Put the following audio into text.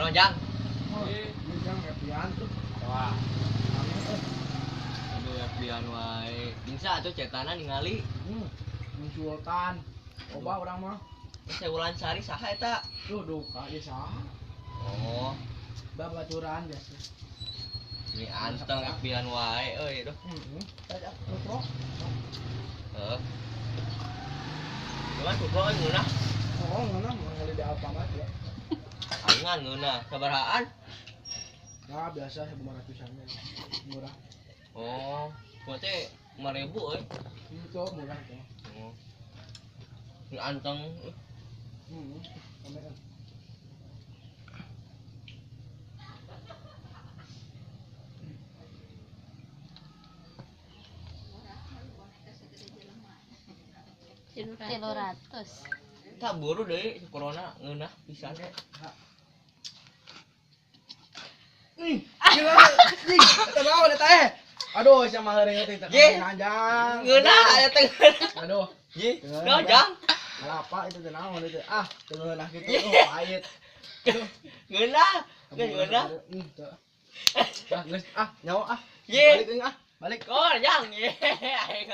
Naon Jang? Jang happyan tuh. Wah. Aduh happyan wae. Bisa atuh cetana ningali. Sultan. Loba urang mah. Sewulan sari saha eta? Duh duka ieu saha? Oh, babaturan biasa. Ini anteng happyan wae euy duh. Heeh. Tadi aku Heeh. Cuman supro euy ngeunah. Oh, ngeunah meuli di Alfamart ya. Alingan ngeunah. Sabarahaan? Nah, biasa 1500-an. Murah. Oh, berarti 5000 euy. Itu murah tuh. Oh. Ini anteng. Heeh. Sampai 300. Tak buru deui corona ngeunah pisan. Ih, gila. Ih, eta naon eta eh? Aduh, sia mah heureung teh Ye. Jang. Ngeunah aya teh ngeunah. Aduh, Ye, naon Jang? Kelapa itu teh naon itu? Ah, teu ngeunah kitu Ye. oh, pahit. Ngeunah. Geus ngeunah. Teu. Ah, geus ah, nyawa ah. Ye. Balik euy ah, balik. Oh, Jang. Ye, aing.